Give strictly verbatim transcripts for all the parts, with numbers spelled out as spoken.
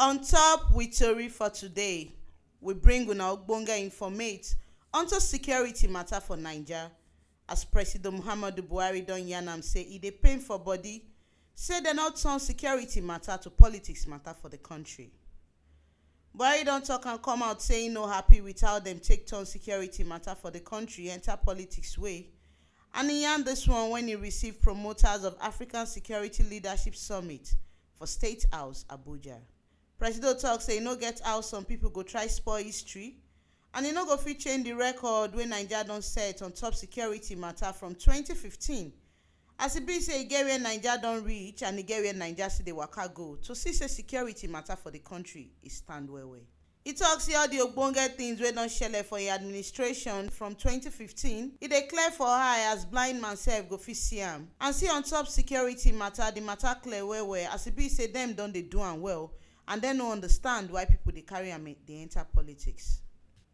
On top with tori for today, we bring una ogbonge informate onto security matter for Naija, as President Muhammadu Buhari don yarn am say e dey pain for body say dem no turn security matter to politics matter for the country. Buhari don talk and come out say e no happy with how dem take turn security matter for the country enter politics way, and e yarn this one when e receive promoters of African Security Leadership Summit for State House, Abuja. Presido talk say e no get how some people go try spoil history, and e no go fit change the record wey Naija don set on top security matter from twenty fifteen, as e be say e get where Naija don reach and e get where Naija still dey waka go, to see say security matter for the country e stand well well. E talk say all the ogbonge things wey don shele for im administration from twenty fifteen, e dey clear for eye as blind man sef go fit see am. And see, on top security matter, the matter clear well well, as e be say dem don dey do am well, and dem no understand why people dey carry am dey enter politics.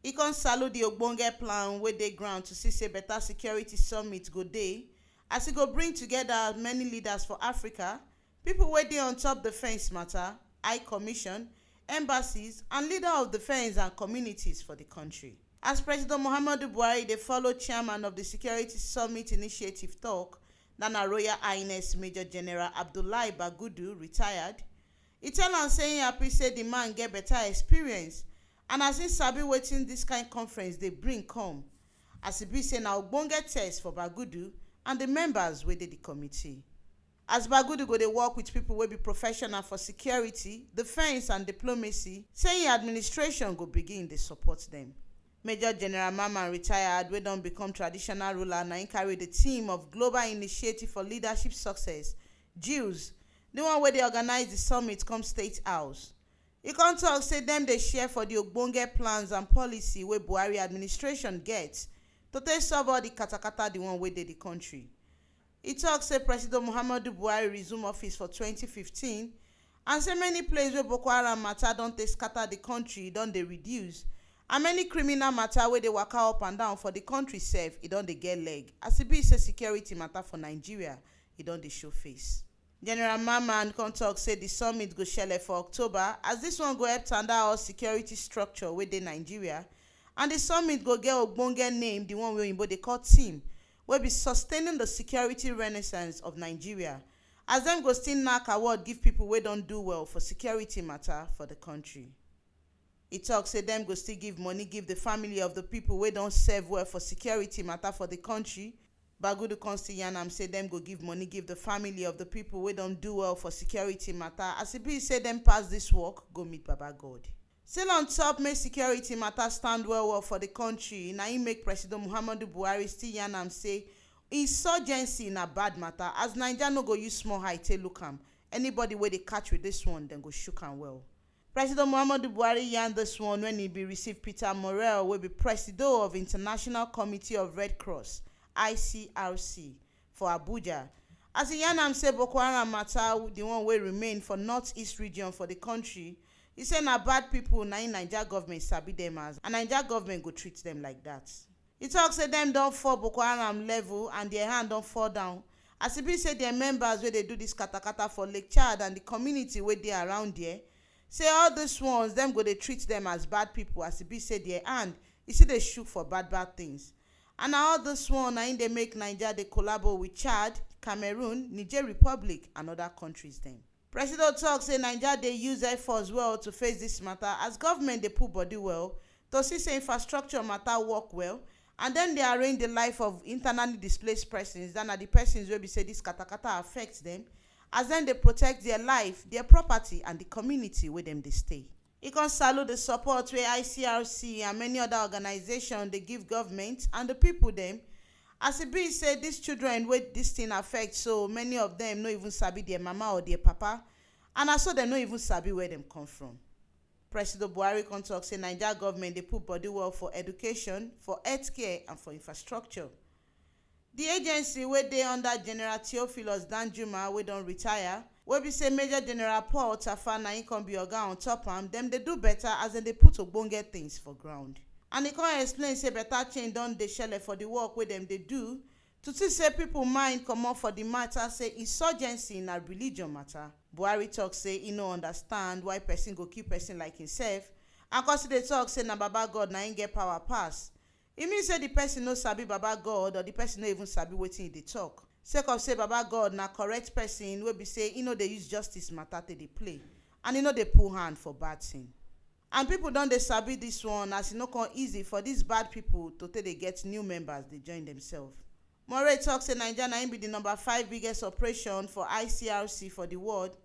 E come salute the ogbonge plan wey dey ground to see say better security summit go dey, as e go bring together many leaders for Africa, people wey dey on top the fence matter, High Commission, embassies, and leader of the fence and communities for the country. As President Muhammadu Buhari dey follow chairman of the Security Summit Initiative talk, that na Royal Highness Major General Abdullahi Bagudu, retired, e tell am say im happy say the man get better experience, and as im sabi wetin this kind conference dey bring come, as e be say na ogbonge test for Bagudu and the members wey dey the committee. As Bagudu go dey work with people wey be professional for security, defense and diplomacy, say im administration go begin dey support dem. Major General Mamman, retired, wey don become traditional ruler, na im carry the theme of Global Initiative for Leadership Success, GILS, the one wey dey organize the summit, come State House. E come talk say dem dey share for the ogbonge plans and policy wey Buhari administration get to take solve all the katakata the one wey dey the country. E talk say President Muhammadu Buhari resume office for twenty fifteen, and say many places wey Boko Haram matter don take scatter the country don dey reduce, and many criminal matter wey dey waka up and down for the country sef, e don dey get leg, as e be say security matter for Nigeria, e don dey show face. General Mamman come talk say the summit go shele for October, as this one go help tanda all security structure wey dey Nigeria, and the summit go get ogbonge name, the one wey oyinbo dey call theme, wey be sustaining the security renaissance of Nigeria, as dem go still knack award give people wey don do well for security matter for the country. E talk say dem go still give money give the family of the people wey don serve well for security matter for the country. Bagudu come still yarn am say dem go give money give the family of the people wey don do well for security matter, as e be say dem pass this work go meet Baba God. Still on top make security matter stand well well for the country, na im make President Muhammadu Buhari still yarn am say insurgency na bad matter, as Naija no go use small eye take look am. Anybody wey dey catch with this one, dem go shook am well. President Muhammadu Buhari yarn this one when he be receive Peter Morrell, wey be Presido of International Committee of Red Cross, I C R C, for Abuja. As he yarn am say Boko Haram matter, the one wey remain for northeast region for the country, he say na bad people, na im Naija government sabi them as, and Naija government go treat them like that. E talk say dem don fall Boko Haram level and their hand don fall down, as e be say their members wey dey do this katakata for Lake Chad and the community wey dey around there, say all these ones, dem go dey treat them as bad people, as e be say their hand e still dey shook for bad bad things. And na all this one na im dey make Naija dey collabo with Chad, Cameroon, Niger Republic and other countries dem. Presido talk say Naija dey use Air Force well to face this matter, as government dey put body well to see say infrastructure matter work well, and dem dey arrange the life of internally displaced persons, that na the persons wey be say this katakata affect them, as dem dey protect their life, their property and the community wey dem dey stay. E come salute the support wey I C R C and many other organizations dey give government and the people dem, as e be say these children wey this thing affect, so many of them no even sabi their mama or their papa, and na so dem no even sabi where dem come from. Presido Buhari come talk say Naija government dey put body well for education, for healthcare and for infrastructure. The agency wey dey under General Theophilus Danjuma, wey don retire, wey be say Major General Paul Tafa na im come be oga on top am, dem dey do better as dem dey put ogbonge things for ground. And e come explain say better change don dey shele for the work wey dem dey do, to see say people mind comot for the matter say insurgency na religion matter. Buhari talk say he no understand why person go kill person like himself, and come still dey talk say na Baba God na him get power pass. E mean say the person no sabi Baba God, or the person no even sabi wetin e dey talk, sake of say Baba God na correct person wey be say e no dey use justice matter take dey play, and e no dey pull hand for bad thing. And people don dey sabi this one, as e no come easy for these bad people to take dey get new members dey join themselves. Murray talk say Naija na im be the number five biggest operation for I C R C for the world,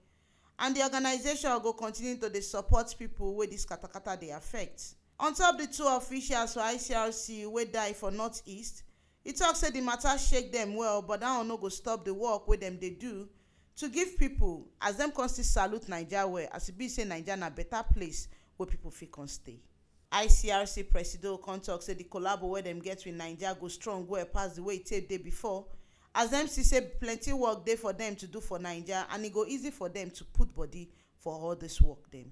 and the organization go continue to dey support people wey this katakata dey affect. On top the two officials for I C R C wey die for Northeast, e talk say the matter shake them well, but that one no go stop the work wey dem dey do to give people, as dem come still salute Naija well, as e be say Naija na better place wey people fit come stay. I C R C presido come talk say the collabo wey dem get with Naija go strong well pass the way e take dey before, as dem see say plenty work dey for dem to do for Naija, and e go easy for dem to put body for all this work dem.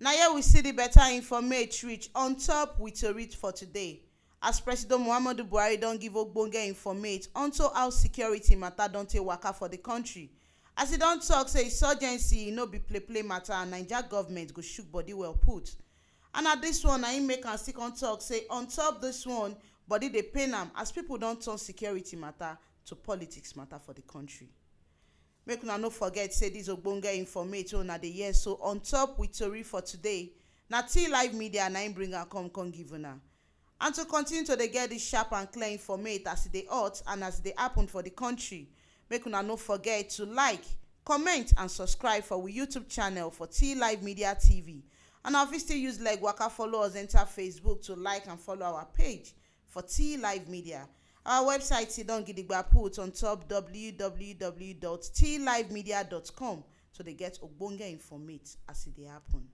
Na here we see the better informate reach on top we tori for today, as President Muhammadu Buhari don give ogbonge informate unto how security matter don take waka for the country, as e don talk say insurgency no be play play matter, and Naija government go shook body well put. And na this one na im make am still come talk say on top this one, body dey pain am, as people don turn security matter to politics matter for the country. Make una no forget say this ogbonge informate wey una dey hear so on top we tori for today, na T Live Media na im bring am come come give una. And to continue to dey get this sharp and clear informate as e dey hot and as e dey happen for the country, make una no forget to like, comment and subscribe for we YouTube channel for T Live Media T V. And una fit still use leg waka follow us enter Facebook to like and follow our page for T Live Media. Our website still don gidigba put on top w w w dot t live media dot com to dey get ogbonge informate as e dey happen.